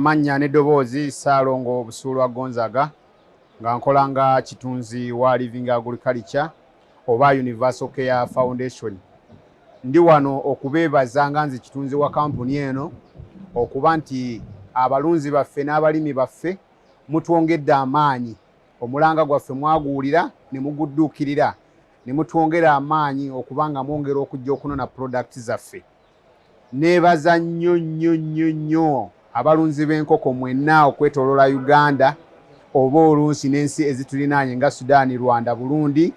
Amannya n'eddoboozi, Ssaalongo Busuulwa Gonzaga, nga nkola nga kitunzi wa Living Agriculture oba Universal Care Foundation. Ndi wano okubeebaza nga nze kitunzi wa kampuni eno okuba nti abalunzi baffe n'abalimi baffe mutwongedde amaanyi. Omulanga gwaffe mwaguwulira ne mugudduukirira ne mutwongera amaanyi okuba nga mwongera okujja okunona products zaffe. Neebaza nnyo nnyo nnyo nnyo abalunzi b'enkoko mwenna okwetoloola Uganda oba oluusi n'ensi ezitulinaanye nga Sudan, Rwanda, Burundi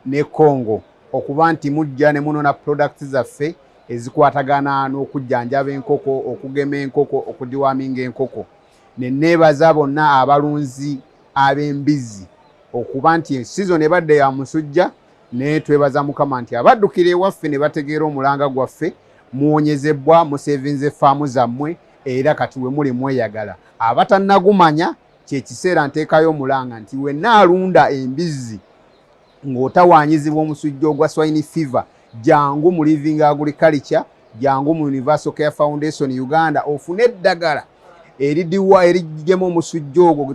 ne Congo okuba nti mujja ne munona products zaffe ezikwatagana n'okujjanjaba enkoko, okugema enkoko, okudeworminga enkoko. Ne neebaza bonna abalunzi ab'embizzi okuba nti season ebadde ya musujja, naye twebaza Mukama nti abaddukira ewaffe ne bategeera omulanga gwaffe, muwonyezebbwa, musevinze faamu zammwe era kati we muli mweyagala. Abatannagumanya kyekiseera nteekayo omulanga nti wenna alunda embizzi ng'otawaanyizibwa omusujja ogwa swine fever, jangu mu Living Agriculture, jangu mu Universal Care Foundation Uganda ofune eddagala eridiwa erigema omusujja ogwo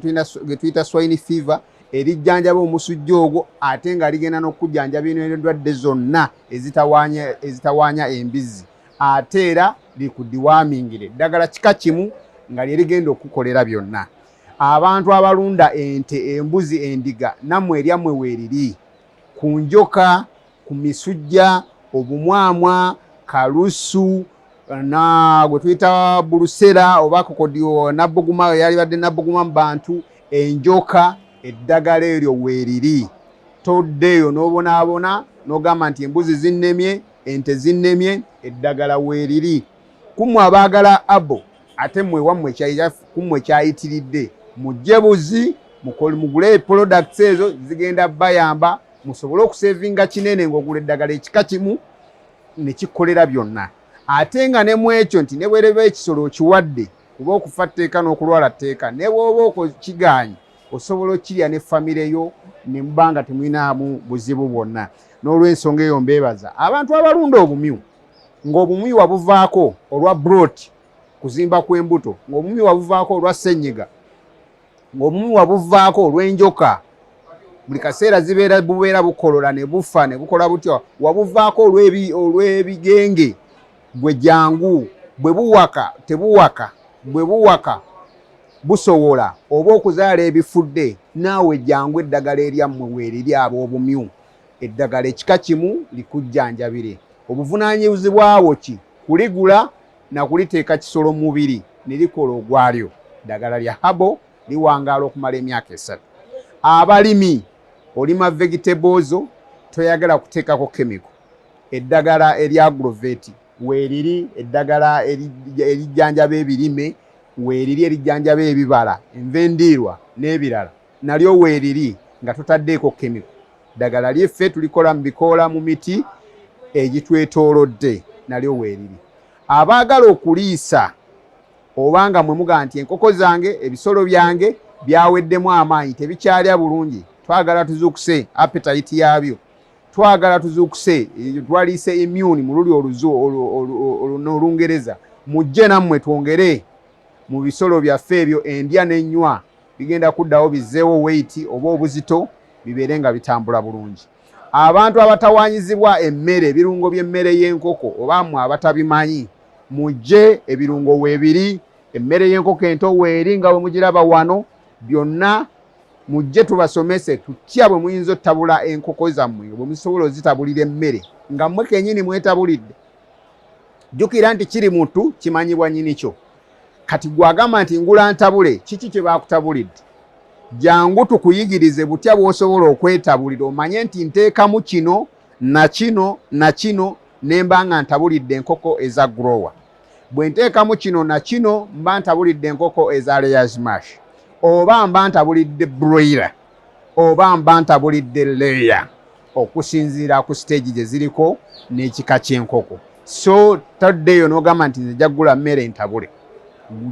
gwe tuyita swine fever, erijjanjaba omusujja ogwo ate nga ligenda n'okujjanjaba endwadde zonna ezitawaanya embizzi, ate era likudewormingire. Eddagala kika kimu nga lye ligenda okukolera byonna. Abantu abalunda ente, embuzi, endiga, nammwe eryammwe weeriri ku njoka, ku misujja, obumwamwa, kalusu na gwe tuyita brucella oba kokodio nabbuguma, yalibadde nabbuguma mu bantu, enjoka, eddagala eryo weeriri. Toddeeyo n'obonaabona n'ogamba nti embuzi zinnemye, ente zinnemye, eddagala weeriri. Kummwe abaagala abo ate mmwe wammwe kummwe kyayitiridde, mujje buzi mugule products ezo zigenda bayamba musobole okusevinga kinene ng'ogula eddagala ekika kimu ne kikolera byonna. Ate nga ne mu ekyo nti ne bwereba ekisolo okiwadde, kuba okufa tteeka n'okulwala tteeka, ne bw'oba okigaanye osobola okirya ne famire yo ne muba nga temulinamu buzibu bwonna. N'olw'ensonga eyo mbeebaza abantu abalunda obumyu, ng'obumyu wabuvaako olwa bloat, kuzimba kw'embuto, ng'obumyu wabuvaako olwa ssenyiga, ng'obumyu wabuvaako olw'enjoka, buli kaseera zibeera bubeera bukolola ne bufa ne bukola butya, wabuvaako olw'ebigenge, gwe jangu bwe buwaka tebuwaka, bwe buwaka busowola oba okuzaala ebifudde, naawe jangu eddagala eryammwe weeriri ab'obumyu. Eddagala ekika kimu likujjanjabire. Obuvunaanyizibwa bwo ki kuligula na kuliteeka kisolo mubiri ne likola ogwalyo. Ddagala lya herbal liwangaala okumala emyaka 3. Abalimi, olima vegetables toyagala kuteekako chemical, eddagala erya Agrovet weeriri, eddagala erijjanjaba ebirime weeriri, erijjanjaba ebibala, enva endiirwa n'ebirala nalyo weeriri nga totaddeeko chemical. Ddagala lyeffe tulikola mu bikoola mu miti egitwetoolodde, nalyo weeriri. Abaagala okuliisa oba nga mwe mugamba nti enkoko zange, ebisolo byange byaweddemu amaanyi, tebikyalya bulungi, twagala tuzuukuse appetite yaabyo, twagala tuzuukuse twaliise immune mu luli Olungereza, mujje nammwe twongere mu bisolo byaffe ebyo endya n'ennywa, bigenda kuddawo bizzeewo weight oba obuzito, bibeere nga bitambula bulungi. Abantu abatawaanyizibwa emmere, ebirungo by'emmere y'enkoko oba mmwe abatabimanyi, mujje ebirungo weebiri, emmere y'enkoko ento weeri nga bwe mugiraba wano, byonna mujje tubasomese tutya bwe muyinza ottabula enkoko zammwe, bwe musobola ozitabulira emmere nga mmwe kennyini mwetabulidde. Jjukira nti kiri mutu kimanyibwa nnyini kyo. Kati gw'agamba nti ngula ntabule, kiki kye baakutabulidde? Jangu tukuyigirize butya bw'osobola okwetabulira, omanye nti nteekamu kino na kino na kino ne mba nga ntabulidde enkoko eza grower. Bwe nteekamu kino na kino mba ntabulidde enkoko eza layers mash, oba mba ntabulidde broiler, oba mba ntabulidde layer, okusinziira ku stage gye ziriko n'ekika ky'enkoko. So toddeeyo n'ogamba nti nze nja kugula mmere ntabule.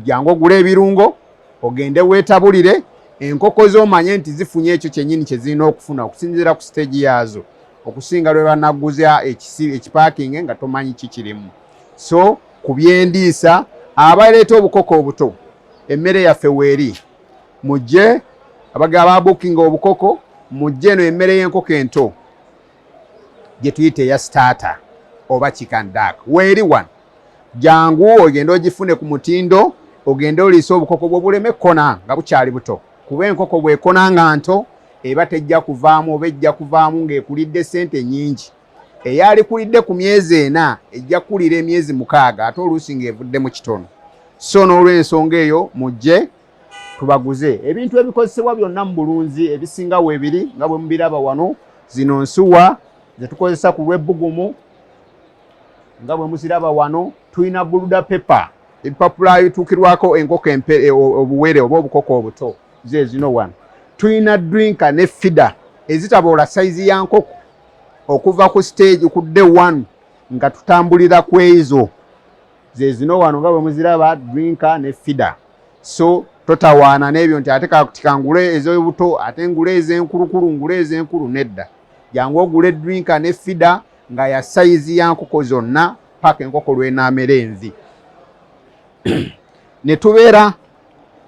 Jangu ogule ebirungo ogende weetabulire enkoko zo, omanye nti zifunye ekyo kyennyini kye zirina okufuna okusinziira ku stage yaazo, okusinga lwe banaguza ekipaakinge nga tomanyi kikirimu. So ku byendiisa, abaleeta obukoko obuto Emmere yaffe weeri, mujje abagaba babukinga obukoko, mujje eno emmere y'enkoko ento gye tuyita eya starter oba chicken duck weeri wano. Jangu ogende ogifune ku mutindo, ogende oliise obukoko bwo buleme kona nga bukyali buto, kuba enkoko bwekona nga nto eba tejja kuvaamu oba ejja kuvaamu ng'ekulidde ssente nnyingi. Eyalikulidde ku myezi 4 ejja kukulira emyezi 6, ate oluusi ng'evuddemu kitono. So n'olw'ensonga eyo mujje tubaguze ebintu ebikozesebwa byonna mu bulunzi ebisinga weebiri nga bwe mubiraba wano. Zino nsuwa ze tukozesa ku lw'ebbugumu nga bwe muziraba wano. Tulina brooder paper, ebipapula ebituukirwako enkoko obuwere oba obukoko obuto, ze zino wano. Tulina drinker ne feeder ezitaboola sayizi ya nkoko okuva ku stage ku day 1 nga tutambulira ku ezo, ze zino wano nga bwe muziraba, drinker ne feeder. So totawaana n'ebyo nti ate kakuti ngule ez'obuto, ate ngule ez'enkulukulu, ngule ez'enkulu. Nedda, jangu ogule drinker ne feeder nga ya sayizi ya nkoko zonna paka enkoko lw'enaamera envi. Ne tubeera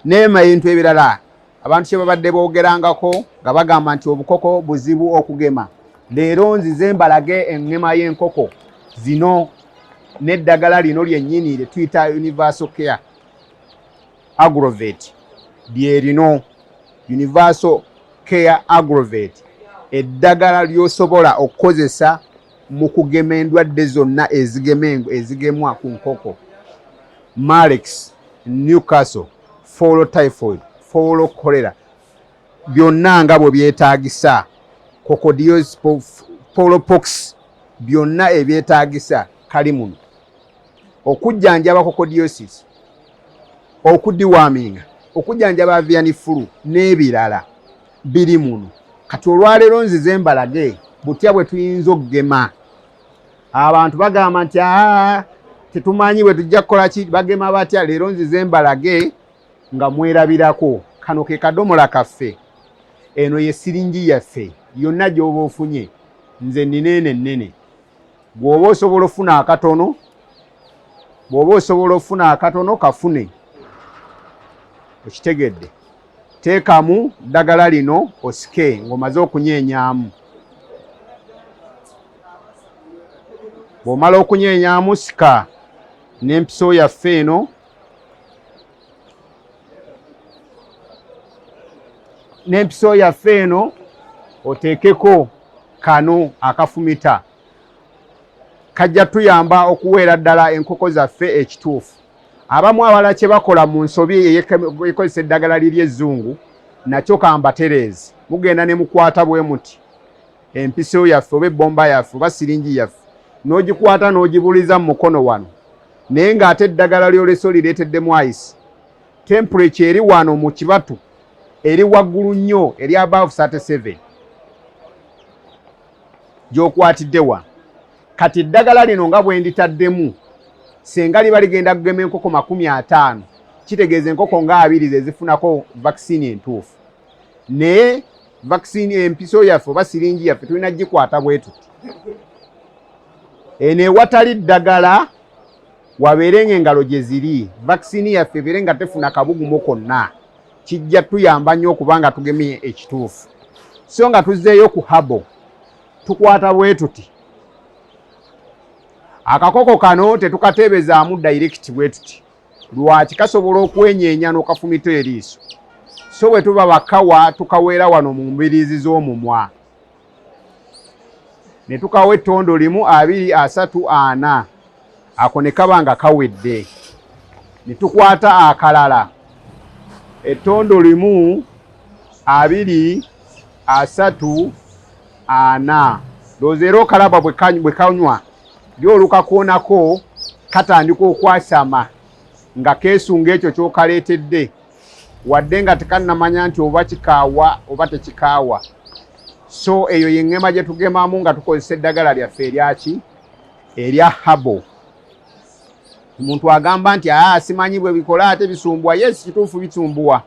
n'ebintu ebirala abantu kye babadde boogerangako nga bagamba nti obukoko buzibu okugema. Leero nzize mbalage eŋŋema y'enkoko zino n'eddagala lino lyennyini lye tuyita Universal Care Agrovet. Lye lino Universal Care Agrovet, eddagala ly'osobola okukozesa mu kugema endwadde zonna ezigemwa ku nkoko: Marek's, Newcastle, fowl typhoid, fowl cholera, byonna nga bwe byetaagisa, coccidiosis, fowl pox, byonna ebyetaagisa kali muno okujjanjaba coccidiosis, okudeworminga, okujjanjaba avian flu n'ebirala biri muno. Kati olwaleero nzize mbalage butya bwe tuyinza okugema. Abantu bagamba nti aa, tetumanyi bwe tujja kukola ki, bagema batya? Leero nzize mbalage nga mwerabirako. Kano ke kadomola kaffe, eno ye siringi yaffe yonna gy'oba ofunye. Nze nina eno ennene, bw'oba osobola ofuna akatono, bw'oba osobola ofuna akatono kafune. Okitegedde? Teekamu ddagala lino osike ng'omaze okunyeenyaamu. Bw'omala okunyeenyaamu, sika n'empiso yaffe eno, n'empiso yaffe eno oteekeko kano akafumita, kajja tuyamba okuweera ddala enkoko zaffe ekituufu. Abamu abalala kye bakola mu nsobi ekozesa eddagala liri ezzungu, nakyo kambatereezi, mugenda ne mukwata bwe muti empiso yaffe oba ebbomba yaffe oba siringi yaffe, n'ogikwata n'ogibuliza mu mukono wano, naye ng'ate eddagala lyolese olireeteddemu ice. Temperature eri wano mu kibatu eri waggulu nnyo, eri above 37 gy'okwatidde wano. Kati eddagala lino nga bwe nditaddemu, senga liba ligenda kugema enkoko 50, kitegeeza enkoko nga 20 ze zifunako vaccine entuufu. Naye vaccine, empiso yaffe oba siringi yaffe tulina gikwata bwe tuti. Eno ewatali ddagala wabeere ng'engalo gye ziri, vaccine yaffe ebeere nga tefuna kabugumu konna, kijja tuyamba nnyo okuba nga tugemye ekituufu. So nga tuzzeeyo ku herbal, tukwata bwe tuti akakoko kano, tetukateebezaamu direct bwe tuti. Lwaki? Kasobola okwenyeenya n'okafumita eriiso. So bwe tuba bakawa, tukaweera wano mu mbiriizi z'omumwa ne tukawa ettondo 1, 2, 3, 4, ako ne kaba nga kawedde. Ne tukwata akalala, ettondo 1, 2, 3, 4. Ndowooza era okalaba bwe kanywa lyolukakoonako, katandika okwasama nga keesunga ekyo ky'okaleetedde, wadde nga tekannamanya nti oba kikaawa oba tekikaawa. So eyo yeŋŋema gye tugemamu nga tukozesa eddagala lyaffe eryaki, erya herbal. Omuntu agamba nti aa, simanyi bwe bikola, ate bisumbuwa. Yes, kituufu bisumbuwa,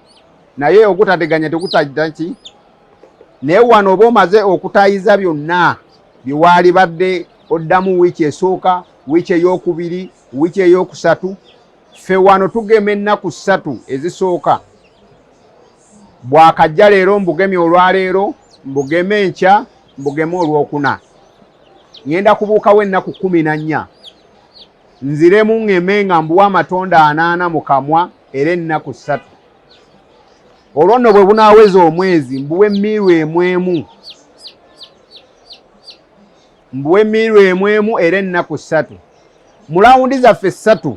naye ogutateganya tegutadda ki. Naye wano oba omaze okutayiza byonna bye waalibadde oddamu wiiki esooka, wiiki ey'okubiri, wiiki ey'okusatu. Ffe wano tugema ennaku 3 ezisooka. Bwakajja leero mbugemye olwaleero, mbugeme enkya, mbugeme olwokuna. Ngenda kubuukawo ennaku 14. Nziremu ngeme nga mbuwa amatonda 80 mu kamwa era ennaku 3. Olwo nno bwe bunaaweza omwezi mbuwe emiiru 1. Mbuwe emiiru 1 era ennaku 3. Mu lawundi zaffe 3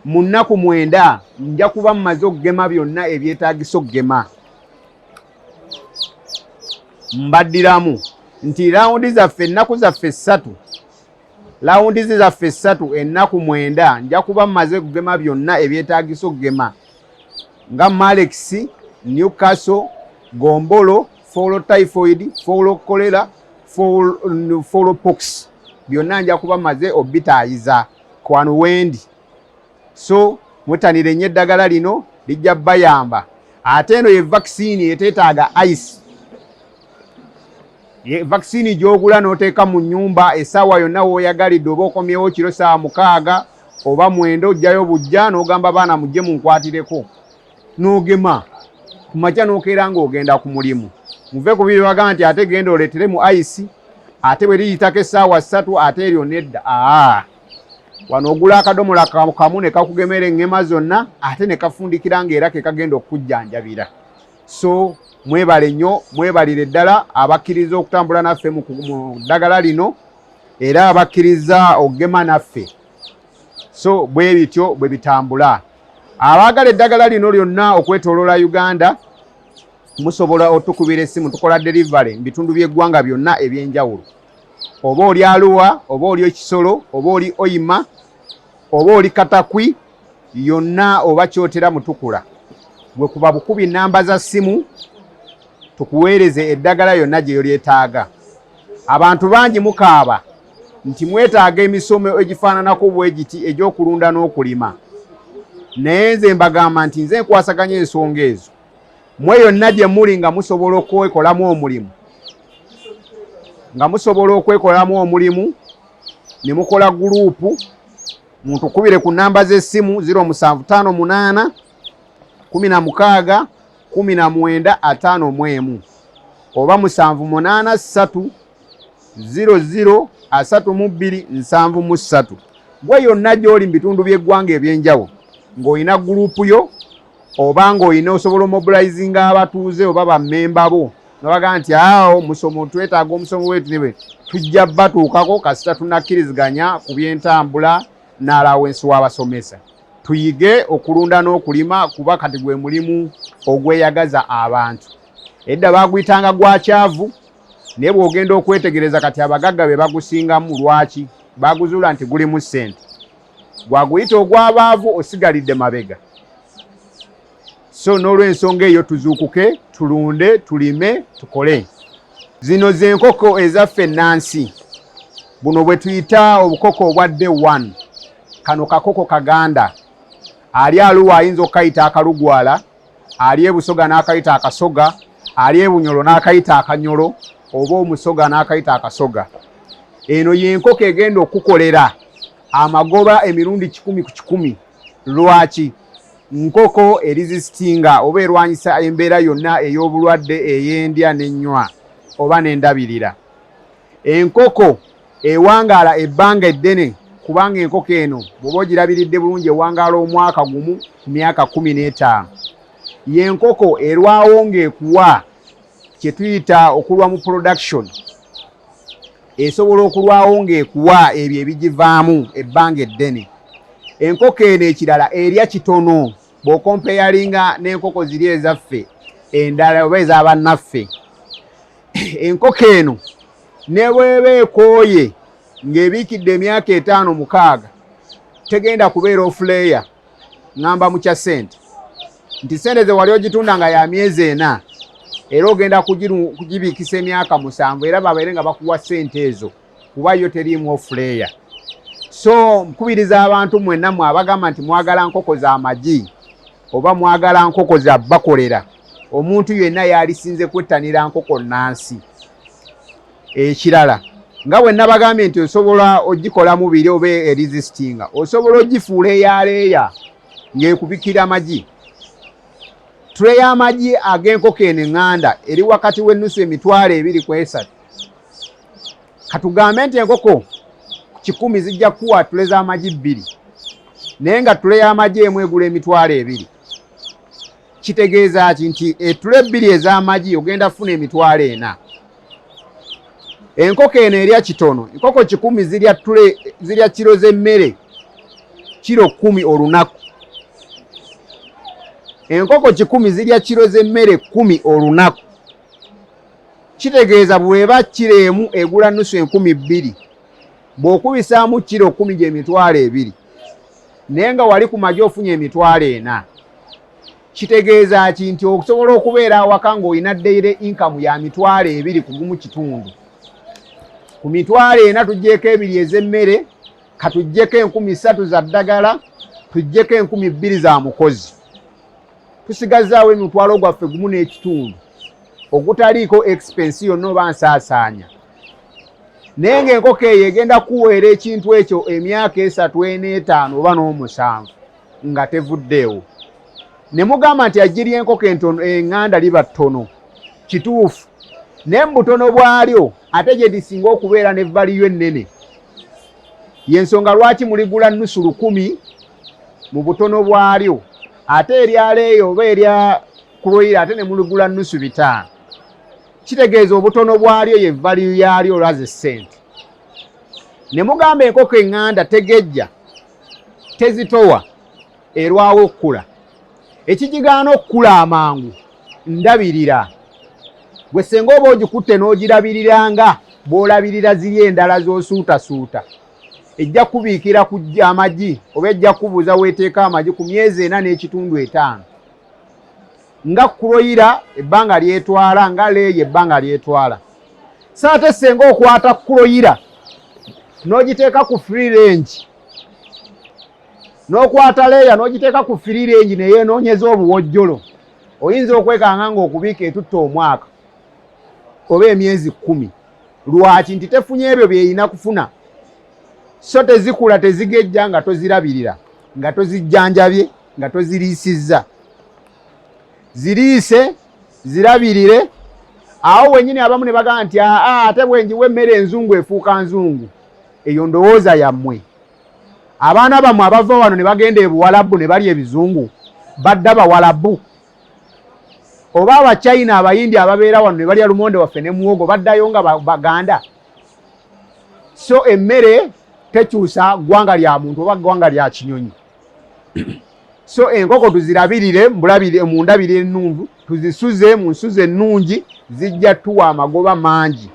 mu nnaku 9 nja kuba mmaze okugema byonna ebyetaagisa okugema. Mbaddiramu nti lawundi zaffe ennaku zaffe 3, lawundi zaffe 3 ennaku 9 nja kuba mmaze okugema byonna ebyetaagisa okugema nga Malex, Newcastle, Gombolo, Fowl typhoid, fowl cholera, fowl pox, byonna nja kuba mmaze obitaayiza kwano wendi. So mwetanire nnyo eddagala lino, lijja bayamba. Ate eno ye vaccine eteetaaga ice. Ye vaccine gy'ogula n'oteeka mu nnyumba essaawa yonna w'oyagalidde, oba okomyewo kiro ssaawa 6 oba 9, ojjayo bujja n'ogamba baana mujje munkwatireko, n'ogema ku makya n'okeera ng'ogenda ku mulimu. Muve ku biri bagamba nti ate genda oleetere mu ice, ate bwe liyitako essaawa 3 ate eryo nedda. Wano ogula akadomola kamu ne kakugemera eŋŋema zonna, ate ne kafundikira ng'era ke kagenda okukujjanjabira. So mwebale nnyo, mwebalire ddala abakkiriza okutambula naffe mu ddagala lino, era abakkiriza okugema naffe. So bwe bityo bwe bitambula. Abaagala eddagala lino lyonna okwetooloola Uganda musobola otukubira essimu, tukola delivery mu bitundu by'eggwanga byonna ebyenjawulo. Oba oli Arua, oba oli Ekisolo, oba oli Oyima, oba oli Katakwi, yonna oba Kyotera Mutukula, gwe kuba bukubi namba za ssimu tukuweereze eddagala yonna gye lyetaaga. Abantu bangi mukaaba nti mwetaaga emisomo egifaananako bwe giti egy'okulunda n'okulima, naye nze mbagamba nti nze nkwasaganya ensonga ezo. Mwe yonna gye muli nga musobola okwekolamu omulimu, nga musobola okwekolamu omulimu ne mukola guruupu, muntukubire ku namba z'essimu 0758 16 19 51 oba 783 00 32 73. Gwe yonna gy'oli mu bitundu by'eggwanga ebyenjawulo ng'olina guruupu yo, oba ng'olina osobola omobilizinga abatuuze oba bammemba bo nabagamba nti awo musomo twetaaga omusomo wetu ne tujja batuukako kasita tunakkiriziganya ku byentambula n'alawensi w'abasomesa. Tuyige okulunda n'okulima kuba kati gwe mulimu ogweyagaza abantu. Edda baaguyitanga gwa kyavu, naye bw'ogenda okwetegereza kati abagagga be bagusingamu. Lwaki? Baguzuula nti gulimu ssente. Gwaguyita ogw'abaavu, osigalidde mabega. So n'olw'ensonga eyo tuzuukuke, tulunde, tulime, tukole. Zino z'enkoko ezaffe ennansi, buno bwe tuyita obukoko obwa day 1. Kano kakoko kaganda, ali Aluwa ayinza okukayita akalugwala, ali ebusoga n'akayita akasoga, ali ebunyolo n'akayita akanyolo, oba omusoga n'akayita akasoga. Eno y'enkoko egenda okukolera amagoba emirundi 100 ku 100. Lwaki? Nkoko erizisitinga oba erwanyisa embeera yonna ey'obulwadde, ey'endya n'ennywa oba n'endabirira. Enkoko ewangaala ebbanga eddene, kubanga enkoko eno bw'oba ogirabiridde bulungi ewangaala omwaka 1 ku myaka 15. Y'enkoko erwawo ng'ekuwa kye tuyita okulwa mu production. Esobola okulwawo ng'ekuwa ebyo ebigivaamu ebbanga eddene. Enkoko eno ekirala erya kitono bw'okompeyalinga n'enkoko ziri ezaffe endala oba ez'abannaffe. Enkoko eno ne bw'eba ekooye ng'ebiikidde emyaka 5 6, tegenda kubeera off-layer. Ŋŋamba mu kya ssente nti ssente ze wali ogitunda nga ya myezi 4, era ogenda kugibiikisa emyaka 7, era babeere nga bakuwa ssente ezo, kuba yo teriimu off-layer. So nkubiriza abantu mwenna mwe abagamba nti mwagala nkoko za magi oba mwagala nkoko za bakolera, omuntu yenna yalisinze kwettanira nkoko nnansi. Ekirala, Nga bwe nabagambye nti osobola ogikolamu biri oba erizisitinga, osobola ogifuula eya layer ng'ekubikira amagi. Tray y'amagi ag'enkoko eno eŋŋanda eri wakati w'ennusu 20,000 ku 30,000. Katugambe nti enkoko 100 zijja kukuwa tray z'amagi bbiri, naye nga tray y'amagi emu egula 20,000. Kitegeeza ki? Nti e tray bbiri ez'amagi ogenda kufuna 40,000. Enkoko eno erya kitono. Enkoko 100 zirya tray, zirya kiro z'emmere kiro 10 olunaku. Enkoko 100 zirya kiro z'emmere 10 olunaku. Kitegeeza bw'eba kiro emu egula nusu 2,000, bw'okubisaamu kiro 10 gye 20,000, naye nga wali ku magi ofunye 40,000. Kitegeeza ki? Nti okusobola okubeera awaka ng'olina daily income ya 20,000 ku gumu kitundu. Ku 40,000 tuggyeko ebiri ez'emmere, katuggyeko 3,000 za ddagala, tuggyeko 2,000 za mukozi, tusigazaawo emitwalo gwaffe gumu n'ekitundu ogutaliiko expense yonna oba nsaasaanya. Naye ng'enkoko eyo egenda kuweera ekintu ekyo emyaka 3, 4, 5 oba n'omusanvu nga tevuddeewo. Ne mugamba nti aggi ly'enkoko entono eŋŋanda liba ttono. Kituufu, naye mu butono bwalyo ate gye lisinga okubeera ne value ennene. Yensonga lwaki muligula nusu 1,000 mu butono bwalyo, ate erya layer oba erya kuroiler ate ne muligula nusu 500. Kitegeeza obutono bwalyo ye value yaalyo olwaza essente. Ne mugamba enkoko eŋŋanda tegejja, tezitowa, erwawo okkula. Ekigigaana okukula amangu ndabirira. Gwe senga oba ogikutte n'ogirabiriranga bw'olabirira ziri endala z'osuutasuuta, ejja kubiikira ku amagi oba ejja kubuuza weeteeka amagi ku myezi 4 n'ekitundu, 5, nga kuroiler ebbanga lyetwala, nga layer ebbanga lyetwala. So ate senga okwata kuroiler n'ogiteeka ku free range, n'okwata layer n'ogiteeka ku free range neyeenoonyeza obuwojjolo, oyinza okwekanga ng'okubiika etutta omwaka oba emyezi 10. Lwaki? Nti tefunye ebyo byerina kufuna, so tezikula, tezigejja nga tozirabirira, nga tozijjanjabye, nga toziriisizza. Ziriise, zirabirire. Awo wennyini abamu ne bagamba nti aa, ate bwenjiwa emmere enzungu efuuka nzungu. Eyo ndowooza yammwe. Abaana bammwe abava wano ne bagenda ebuwalabu ne balya ebizungu badda bawalabu? Oba Abachina, Abayindi ababeera wano ne balya lumonde waffe ne muwogo baddayo nga Baganda? So emmere tekyusa ggwanga lya muntu oba ggwanga lya kinyonyi. So enkoko tuzirabirire mu ndabirira ennungi, tuzisuze mu nsuzi ennungi, zijja tuwa amagoba mangi.